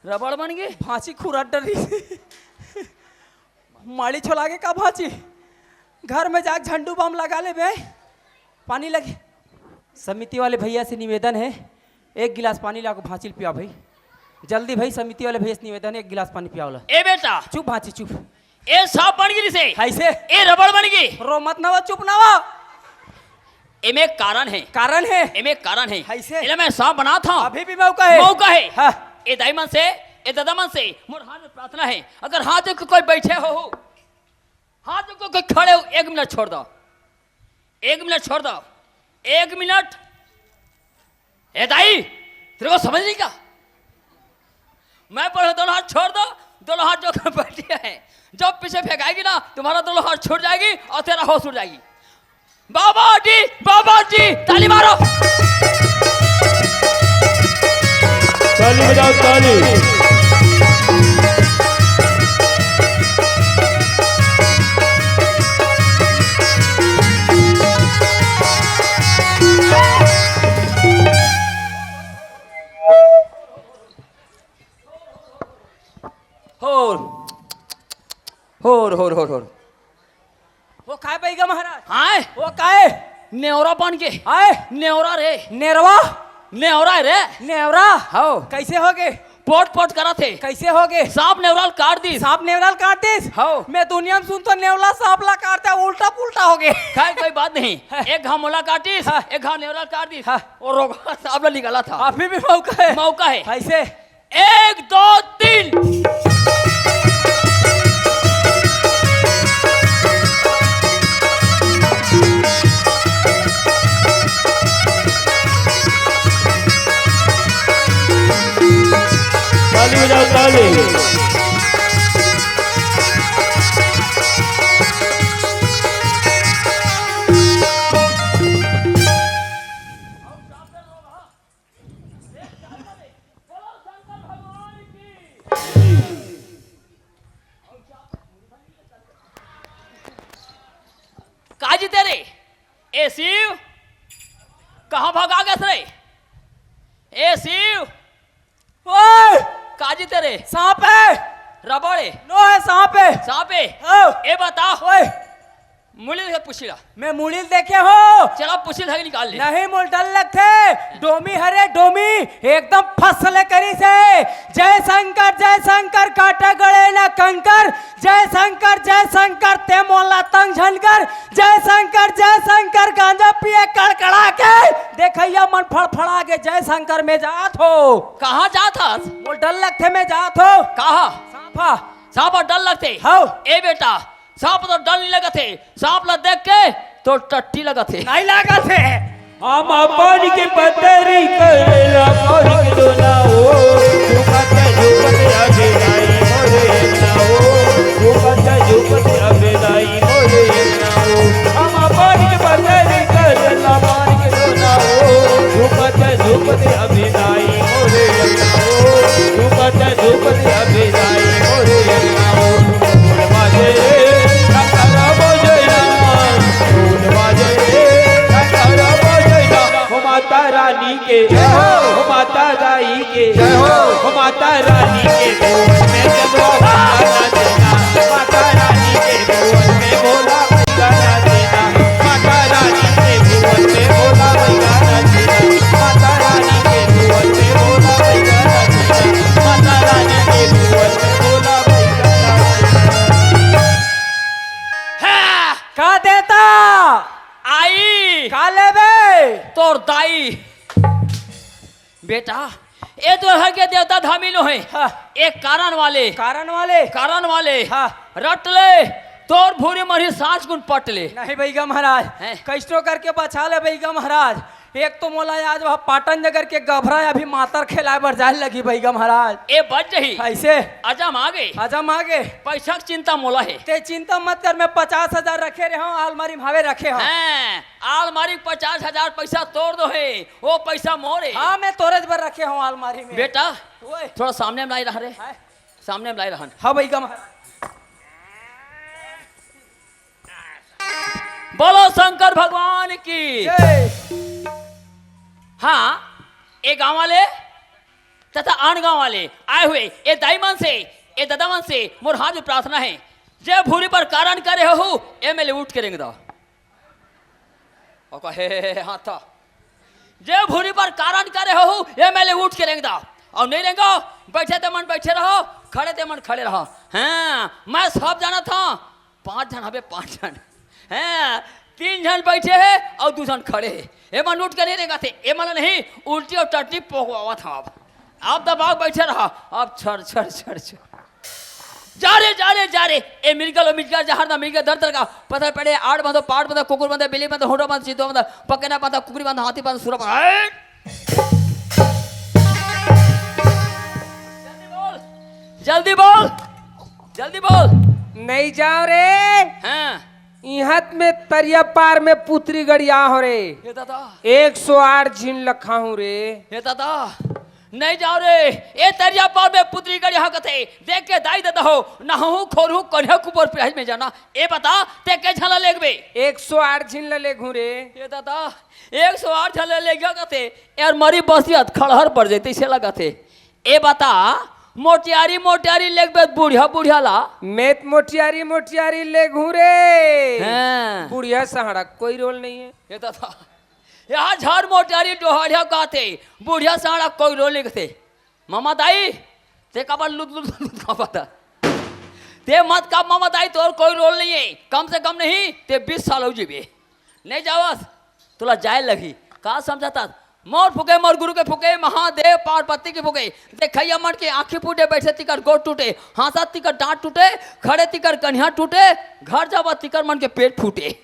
रबड़ बन गए? भांची खुराट डरी। माड़ी छोला के का भांची? घर में जाके झंडू बम लगा ले बे। पानी लगे। समिति वाले भैया से निवेदन है, एक गिलास पानी लाके भांची ल पिया भाई। जल्दी भाई, समिति वाले भैया से निवेदन है, एक गिलास पानी पियावला। ए बेटा। चुप भांची, चुप। ए सांप बन गिरी से। कैसे? ए रबड़ बन गई। रो मत नवा, चुप नवा। एमे कारण है। कारण है। एमे कारण है। कैसे? एला मैं सांप बना था। अभी भी मौका है। मौका है। हाँ। ए दाई मन से, ए दादा मन से, मोर हाथ में प्रार्थना है। अगर हाथ में कोई बैठे हो, हाथ में कोई खड़े हो, एक मिनट छोड़ दो। एक मिनट छोड़ दो। एक मिनट। ए दाई, तेरे को समझ नहीं क्या? मैं पढ़, दोनों हाथ छोड़ दो, दोनों हाथ जो कर बैठी है, जब पीछे फेंकाएगी ना, तुम्हारा दोनों हाथ छूट जाएगी और तेरा होश उड़ जाएगी। बाबा जी, बाबा जी, ताली मारो। ताली बजाओ, ताली। होर, होर, होर, होर, होर। वो काय बैगा महाराज? हाय? वो काय? नेवरा बन के। हाय? नेवरा रे। नेरवा? नेवरा रे। नेवरा? हाओ। कैसे होगे? पोट पोट करत हे। कैसे होगे? सांप नेवरा ल काट दिस। सांप नेवरा ल काट दिस? हाओ। मैं दुनिया में सुनतो नेवरा सांप ला काटता, उल्टा पुल्टा होगे। खैर, कोई बात नहीं। हाँ। एक घाव मोला काटिस, हाँ। एक घाव नेवरा ल काट दिस। हाँ। और रोगहा सांप ला निकाला था। अभी भी मौका है। मौका है। कैसे? एक, दो, तीन। ताली बजाओ, ताली। तेरे, ए शिव, कहाँ भगा गए रे? ए शिव, ओए! काजी तेरे? सांप है। रबड़ है। नो है, सांप है। सांप है। ओ। ए बता। ओए। मुड़ी ल पूछी ला। मैं मुड़ी ल देखे हो। चला पूछी ल निकाल ले। नहीं, मोर डर लगथे। डोमी हरे, डोमी। एकदम फसले करी से। जय शंकर, जय शंकर, काटा गड़े ना कंकर। जय शंकर, जय शंकर, ते मोला तंग झन कर। जय शंकर, जय शंकर, गांजा पिए कड़कड़ा के। देखइया मन फड़फड़ा के, जय शंकर में जात हो। कहाँ जात हस? मोर डर लगथे, मैं जात हो। कहाँ? सांपा। सांपा डर लगथे? हव। ए बेटा, सांप तो डर नहीं लगत हे, सांप ला देख के तो टट्टी लगत हे। नहीं लगत हे। हम अपन के पतरी करेला करिक दो ना हो, झुकत झुकत अबे दाई मोरे ना हो, झुकत झुकत अबे दाई मोरे ना हो। हम अपन के पतरी करेला करिक दो ना हो, झुकत झुकत अबे दाई मोरे ना हो, झुकत झुकत अबे दाई मोरे ना हो। ढोल बाजे, नगाड़ा बजे ना, ढोल बाजे, नगाड़ा बजे ना। हो माता रानी के जय हो। हो माता दाई के जय हो। हो माता रानी के भुवन में जलवा भैया नाचे ना। माता रानी के भुवन में भोला भैया नाचे ना। माता रानी के भुवन में भोला भैया नाचे ना। माता रानी के भुवन में भोला भैया नाचे ना। माता रानी के भुवन में भोला भैया नाचे ना। हाँ। का देता? आई। का लेबे? तोर दाई। बेटा, ए तो हर के देवता धामी नो हे। हाँ। एक कारण वाले। कारण वाले? कारण वाले। हाँ। रट ले, तोर भूरी मरही सांच गुन पट ले। नहीं भैया महाराज, हैं? कैसनो करके बचा ले भैया महाराज। एक तो मोला आज वह पाटन नगर के गभरा अभी मातर खेलाए बर जाए लगी भैया महाराज। ए बच जही। ऐसे? अजम आ गए। अजम आ गए। पैसा के चिंता मोला हे। ते चिंता मत कर, मैं पचास हजार रखे रहे हूँ, आलमारी में हवे रखे हूँ। हैं, आलमारी में पचास हजार पैसा तोड़ दो हे, वो पैसा मोरे। हाँ, मैं तोरे बर रखे हूँ आलमारी में। बेटा, ओए। थोड़ा सामने में लाई रहा रे। हैं? सामने में लाई रहन। हाँ भैया महाराज। बोलो शंकर भगवान की। जय। हाँ, ए गांव वाले तथा आन गांव वाले आए हुए ए दाई मन से, ए दादा मन से मोर हाथ में प्रार्थना है, जे भूरी पर कारण करे हो, ए मेले उठ के रेंग दो। और कहे, "हे, हे, हे, हाथ था।" जे भूरी पर कारण करे हो, ए मेले उठ के रेंग दो। और नहीं रेंगो, बैठे ते मन बैठे रहो, खड़े ते मन खड़े रहो। हाँ, मैं सब जाना था, पांच जन हबे, पांच जन। हैं, तीन जन बैठे हे और दू जन खड़े हे। ए मन उठ के नहीं रेंगा थे, ए मन नहीं, उल्टी और टट्टी पोकवावत हम अब। अब दबाव बैठे रहा, अब छर, छर, छर, छर। जा रे, जा रे, जा रे। ए मिलगल, ओ मिलगल, जहर ना मिलगल, दर दर का। पत्थर पड़े, आड़ बांधो, पाड़ बांधो, कुकुर बांधो, बिल्ली बांधो, होंडा बांधो, चीतो बांधो, पकेना बांधो, कुकरी बांधो, हाथी बांधो, सुरा बांधो। ए! जल्दी बोल, जल्दी बोल, जल्दी बोल। नहीं जाओ रे। हाँ। इहां में तरिया पार में पुतरी गड़िया हो रे। हे दादा। एक सौ आठ झिन लखाहूं रे। हे दादा, नहीं जाओ रे। ए तरिया पार में पुतरी गड़िया हो कथे। देख के दाई दादा हो, नहहूं खोरहूं कन्हैया कुबर पिराज में जाना। ए बता, ते के झन ला लेगबे? एक सौ आठ झिन ला लेगहूं रे। हे दादा, एक सौ आठ झन ला लेगहूं कथे। यार मरी बसियत खड़हर पड़ जइते से लगथे। ए बता, मोटियारी, मोटियारी लेगबे बुढ़िया, बुढ़िया ला। मैं त मोटियारी, मोटियारी लेगहूं रे। हाँ। बुढ़िया सहाड़ा कोई रोल नहीं है। ये तो था। यहाँ झाड़ मोटियारी डोहरिया कहते, बुढ़िया सहाड़ा कोई रोल नहीं कहते। मामा दाई, ते काबर लुत, लुत, लुत काबर था? ते मत का मामा दाई, तोर कोई रोल नहीं है। कम से कम नहीं, ते बीस साल हो जीबे। नहीं जावस, तोला जाए लगही। का समझाता? मोर फुके, मोर गुरु के फुके, महादेव पार्वती के फुके। देखइया मन के आंखी फूटे, बैठे तिकर गोड़ टूटे, हांसा तिकर डांट टूटे, खड़े तिकर कनिहा टूटे, घर जावा तिकर मन के पेट फूटे।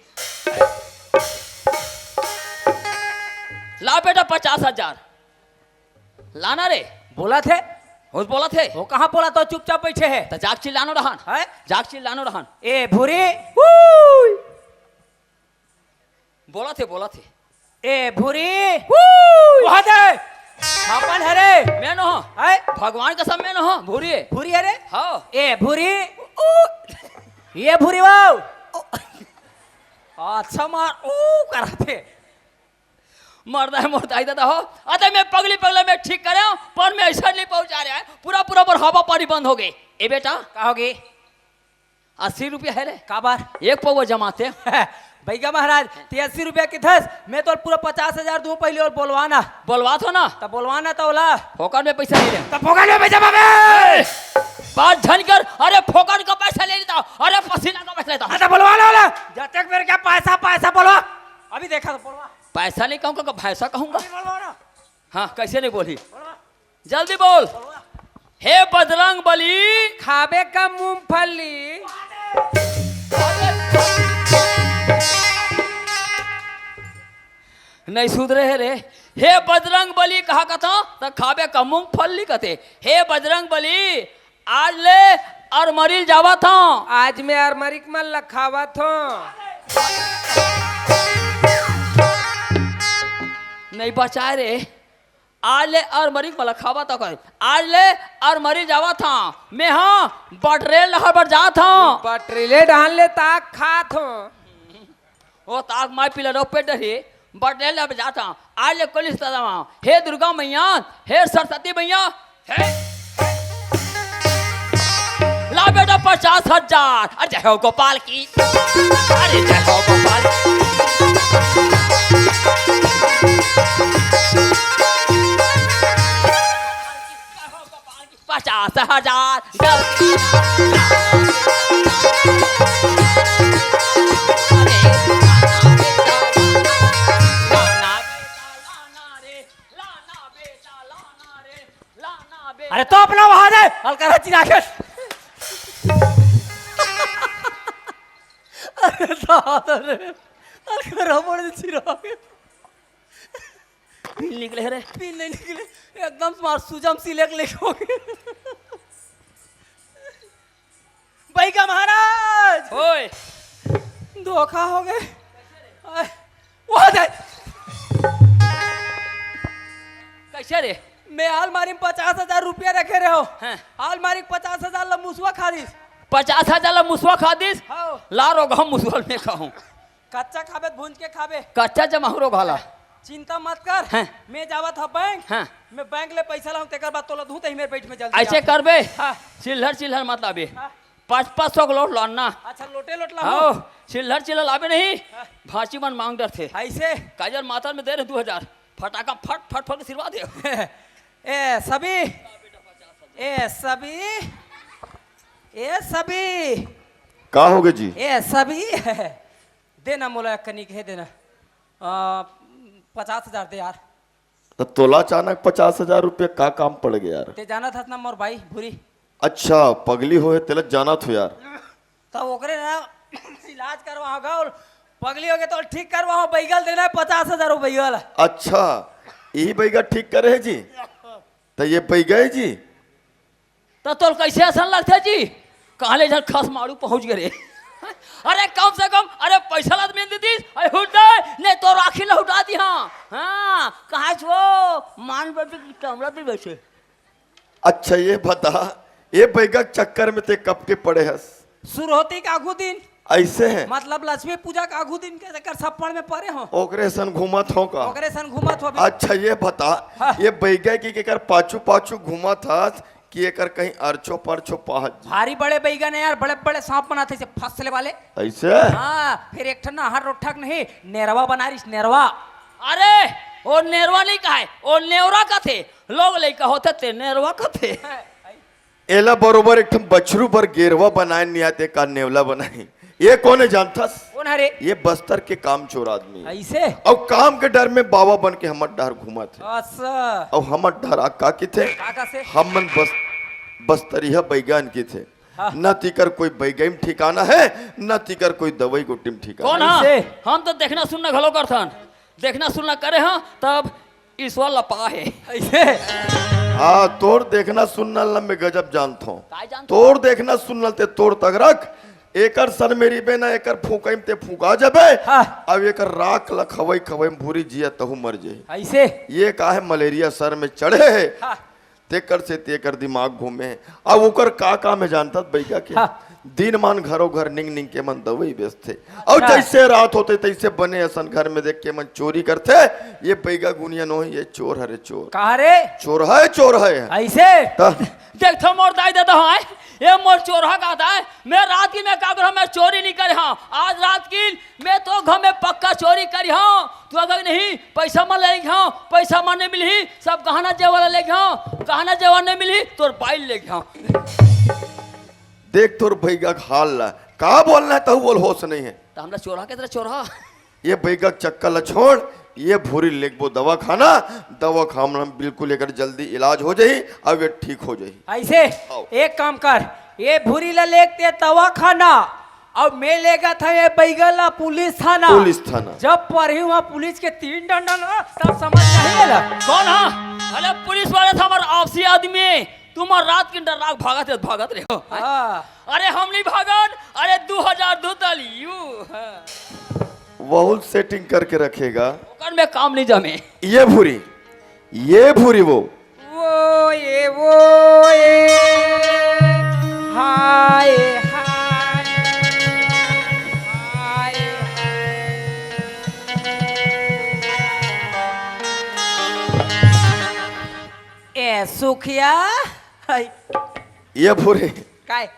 ला बेटा पचास हजार। लाना रे। बोला थे। हो बोला थे। वो कहाँ बोला तो चुपचाप बैठे है। तो जाग चिल्लानो रहन। हैं? जाग चिल्लानो रहन। ए भूरी। बोलत हे, बोलत हे। ए भूरी। वहाँ दे। अपन हरे। मैं न हो। आय। भगवान कसम मैं न हो, भूरी हे। भूरी हरे? हाँ। ए भूरी। ये भूरी वाव। अच्छा मार, ऊ करत हे। मरदा हे मोर दाई ददा हो। अते मैं पगली पगला मैं ठीक करे हूँ, पर मैं ऐसा नहीं पहुंचा रहा है। पूरा पूरा पर हवा पानी बंद हो गए। ए बेटा, का हो गे? अस्सी रुपया हे रे। काबर? एक पौवा जमाथे। भैया महाराज, ते अस्सी रुपया के थस, मैं तो पूरा पचास हजार दूँ पहले अउ बोलवा ना। बोलवाथों ना। त बोलवा ना त ओला। फोकट में पैसा नहीं ले। त फोकट में पैसा मांगे। ए, बात झन कर। अरे फोकट का पैसा ले लेता हूँ, अरे पसीना का पैसा लेता हूँ। अरे बोलवा ना ओला। जब तक मेरे क्या पैसा, पैसा बोलवा। अभी देखा तो बोलवा। पैसा नहीं कहूँगा, भैंसा कहूँगा। अभी बोलवा ना। हाँ, कैसे नहीं बोली? बोलवा। जल्दी बोल। हे बजरंग बली। खाबे का मूंगफली। नहीं सुधरे हे रे। हे बजरंग बली कहा कथों, त खाबे का मूंगफली कथे। हे बजरंग बली, आज ले अरमरी ल जावत हूँ। आज मैं अरमरी के मन ल खावत हूँ। नहीं बचाए रे। आज ले अरमरी के मन ल खावत हूँ। आज ले अरमरी जावत हूँ। मैं हाँ बटरेल डहर बर जात हूँ। बटरेले डहर ले ताक खात हूँ। ओ ताक माय पीला रो पेट डरही। बटरेल डहर बर जात हूँ। आज ले कोलिस त दवा। हे दुर्गा मैया, हे सरस्वती मैया, हे। ला बेटा पचास हजार। अरे जय हो गोपाल की। अरे जय हो गोपाल की। पचास हजार। अरे तो अपना वहां दे, हल्का सा चिरा के। अरे दादा रे, हल्का रबड़ से चिरा के। पील निकले रे। पील नहीं निकले, एकदम मार सूजम सिलेक लेके हो गए। बैगा महाराज। ओए। धोखा हो गए। आय, वो दे। कैसे रे? मैं आलमारी में पचास हजार रुपया रखे रहे हो। हाँ। आलमारी के पचास हजार ला मुसवा खा दिस। पचास हजार ला मुसवा खा दिस? हाँ। ला रो, हम मुसवा में खाऊं। कच्चा खाबे त भूंज के खाबे। कच्चा जमाहू रो घाला। चिंता मत कर। हैं। मैं जावत हव बैंक। हैं। मैं बैंक ले पैसा लाऊं, तेकर बाद तोला दूं, तही मेर बैठ में जल्दी ऐसे जाके। करबे? हाँ। चिल्हर चिल्हर मत लाबे। हाँ। पाँच पाँच सौ के लोट लाना। अच्छा, लोटे लोट लाऊं? हाँ, चिल्हर चिल्हर लाबे नहीं। हाँ। भांची मन मांग डरथे। ऐसे? काजर मातर में दे रहे दू हजार। फटाका फट फट फट के सिरवा दे। ए सभी, ए सभी, ए सभी। का हो गए जी? ए सभी। देना मोला एक कनिक हे देना। आ, पचास हजार दे यार। त तोला अचानक पचास हजार रुपया का काम पड़ गया यार? ते जानत हस ना मोर बाई भूरी। अच्छा, पगली होए तेला जानत हो यार। त ओकरे ना इलाज करवाओ गा, पगली हो गए तो ठीक करवाओ, बैगल देना है पचास हजार रुपया वाला। अच्छा, यही बैगा ठीक करे है जी? त ये बैगा है जी? त तोल कैसे असन लगथे जी? कहले झन खस मारू पहुंच गए रे। अरे कम से कम, अरे पैसा ला मिल दीदी, अरे हुट दे, नहीं तो राखी ला हुटा दी हाँ। हाँ, कहा छो, मान बबी की कमरा भी बैठे। अच्छा ये बता, ये बैगा के चक्कर में ते कब के पड़े हस? सुरहोती के आगू दिन। ऐसे है? मतलब लक्ष्मी पूजा के आगू दिन के चक्कर सप्पड़ में पड़े हो। ओकरे सन घूमत हो का? ओकरे सन घूमत हो अभी। अच्छा ये बता, हाँ। ये बैगा की केकर पाछू पाछू घूमत हस कि एकर कहीं अरछो परछो पाहत जी? भारी बड़े बैगा ने यार, बड़े बड़े सांप बनाते से फसले वाले। ऐसे? हाँ, फिर एक ठन नहर रोठक नहीं, नेरवा बना रही नेरवा। अरे, वो नेरवा नहीं कहा है, वो नेवरा का थे। लोग लइका होथे ते नेरवा कथे। एला बरोबर एक ठन बछरू बर गेरवा बनाए निया ते का नेवला बनाए। ये कोन हे जानथस? कोन हरे? ये बस्तर के कामचोर आदमी। ऐसे? अउ काम के डर में बाबा बन के हमर डहर घूमत हे। अच्छा। अउ हमर डहर आ का किथे? का कथे? हमन बस, बस्तरिया बैगा न किथे। हाँ। न तिकर कोई बैगई में ठिकाना हे, न तिकर कोई दवाई गोटी में ठिकाना कोन हे। हा? ऐसे? हम तो देखना सुनना घलो करथन। देखना सुनना करे हा, तब ईश्वर ला पाहे। ऐसे? हाँ, तोर देखना सुनना ला मैं गजब जानत हूँ। काय जानत तोर हूँ? देखना सुनना ते तोर तक रख। एकर सर में रिबे ना, एकर फूकई में ते फूका जबे। हाँ। अब एकर राख ला खवई खवई में भूरी जिया तहू मर जाही। ऐसे? ये का हे मलेरिया सर में चढ़े हे। हाँ। तेकर से तेकर दिमाग घूमे हे। अब ओकर का काम हे जानत हस बैगा के? हाँ। दिन मान घरो घर निंग निंग के मन दवई बेचथे। अउ अच्छा। जइसे रात होथे तइसे बने असन घर में देख के मन चोरी करथे। ये बैगा गुनिया नोहे, ये चोर हरे चोर। का रे? चोर हे, चोर हे। अइसे? त देखथव मोर दाई ददा हे, ये मोर चोरहा का दाई, मैं रात की मैं का करूँ, मैं चोरी नहीं करे हँव। आज रात की मैं तो घर में पक्का चोरी करी हँव। तू अगर नहीं, पैसा मन ले हँव, पैसा मन नहीं मिलही, सब गहना जेवर ले हँव, गहना जेवर नहीं मिलही, तोर बाइल ले हँव। देख तोर भैया के हाल ला, का बोलना हे तहू बोल, होश नहीं हे। त हमला चोरहा के तरह चोरहा। ये बैगा के चक्कर ला छोड़, ये भूरी लेगबो दवाखाना, दवाखाना में बिल्कुल एकर जल्दी इलाज हो जाही, अब ये ठीक हो जाही। अइसे आओ। एक काम कर, ये भूरी ला लेगते दवाखाना, अब मैं लेगत हँव ये बैगा ला पुलिस थाना। पुलिस थाना। जब परही वहाँ पुलिस के तीन डंडा ना, तब समझ जाही ला। कौन हा? अरे पुलिस वाले त हमर आपसी आदमी हे। तुम रात के डर लाग भागत रहे, भागत रहे हो। हाँ। अरे हम नहीं भागन, अरे दू हजार दू तल यू। हाँ। बहुत सेटिंग करके रखेगा। ओकर में काम नहीं जामे। ये भूरी, ये भूरी वो। वो ये, वो ये। हाय, हाय। हाय, हाय। ए सुखिया। हाय। ये भूरी। काय?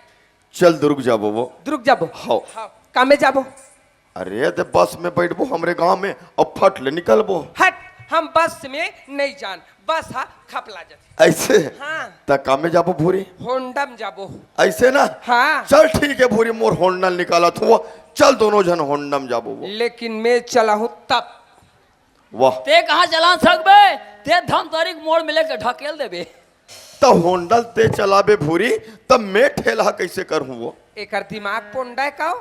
चल दुर्ग जाबो वो। दुर्ग जाबो? हाँ। हाँ। कामे जाबो? अरे, त बस में बैठबो हमरे गांव में अउ फट ले निकलबो। हट, हम बस में नहीं जान, बस हा खपला जाथे। अइसे? हाँ। त कामे जाबो भूरी? होंडा में जाबो। अइसे ना? हाँ। चल ठीक हे भूरी, मोर होंडा निकालत हँव, चल दोनों झन होंडा में जाबो वो। लेकिन मैं चलाहूँ तब। वाह। ते कहाँ चला सकबे? ते धमतरी के मोड़ में लेके ढकेल देबे। त होंडा ते चलाबे भूरी, त मैं ठेलहा कइसे करहूँ वो? एकर दिमाग पोंडा हे का?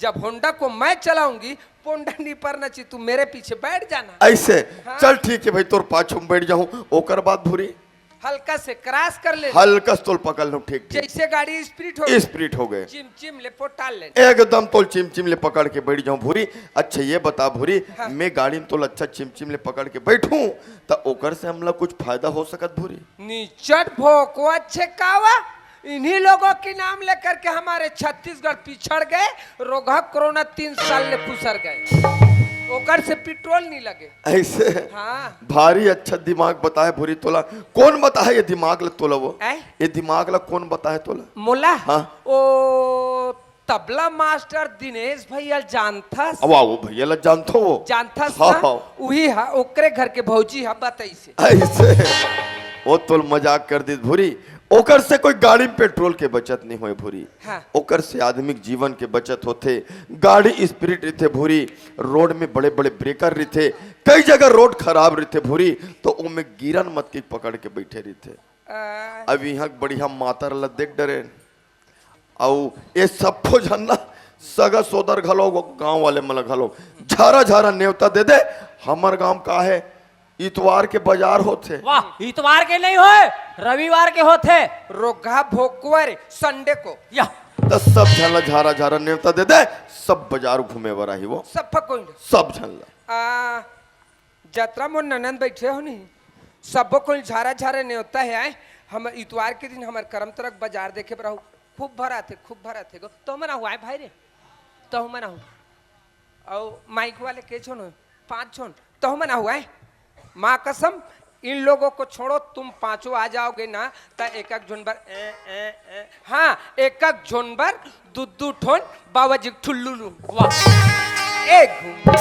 जब होंडा को मैं चलाऊंगी, पोंडा नहीं परना चाहिए, तू मेरे पीछे बैठ जाना। अइसे? हाँ। चल ठीक हे भाई, तोर पाछू में बैठ जाहूँ, ओकर बाद भूरी? हल्का से क्रॉस कर ले। हल्का से तोल पकड़ लूँ, ठीक, ठीक। जइसे गाड़ी स्प्रिट हो गए। स्प्रिट हो गए। चिम चिम ले पोटाल ले। एकदम तोल चिम चिम ले पकड़ के बैठ जाहूँ भूरी। अच्छा ये बता भूरी, हाँ। मैं गाड़ी में तोल अच्छा चिम चिम ले पकड़ के बैठूँ, त ओकर से हमला कुछ फायदा हो सकत भूरी? निचट भोकवा छेकावा, इन्हीं लोगों के नाम लेकर के हमारे छत्तीसगढ़ पिछड़ गए, रोगहा कोरोना तीन साल ले पुसर गए, ओकर से पेट्रोल नहीं लगे। अइसे? हाँ। भारी अच्छा दिमाग बताए भूरी तोला। कौन बताए ये दिमाग ला तोला वो? ऐ? ये दिमाग ला कौन बताए तोला? मोला? हाँ। ओ तबला मास्टर दिनेश भैया जानथस? अवा, वो भैया ला जानथो वो। जानथस हाँ, ना? हाँ। उही हा, ओकरे घर के भौजी हा, बतइसे। अइसे? वो तोल मजाक कर दिस भूरी। ओकर से कोई गाड़ी में पेट्रोल के बचत नहीं होए भूरी। हाँ। ओकर से आदमी के जीवन के बचत होथे। गाड़ी स्प्रिट रहिथे भूरी, रोड में बड़े-बड़े ब्रेकर रहिथे, कई जगह रोड खराब रहिथे भूरी, तो ओमे गिरन मत के पकड़ के बैठे रहिथे। आ। अब इहाँ के बढ़िया मातर ला देख डरेन। अउ ये सब्बो झन ला सगा सोदर घलो, गाँव वाले मन ला घलो झारा झारा नेवता दे दे। हमर गाँव का हे, इतवार के बाजार होथे। वाह, इतवार के नहीं होय, रविवार के होथे। रोगहा भोकवर संडे को। या। त सब झन ला झारा झारा नेवता दे दे, सब बाजार घूमे बर आही वो। सब कोई ला। सब झन ला। आ, जतरा मोर ननंद बैठे हो नहीं, सब्बो कोई झारा झारा नेवता हे आय। हम इतवार के दिन हमर करम तरक बाजार देखे बर आहू। खूब भराथे, खूब भराथे गो। तो मन आहू आय भाई रे, तो मन आहू। अउ माइक वाले के झोन हो? पाँच झोन। तहु मन आहू आय। माँ कसम, इन लोगों को छोड़ो, तुम पांचों आ जाओगे ना, त एक एक झोन बर, ए, ए, ए, हाँ, एक एक झोन बर दू दू ठोन बाबा जी के ठुल्लू लू। वाह। ए घूम, आ,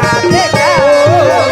आ, देखा।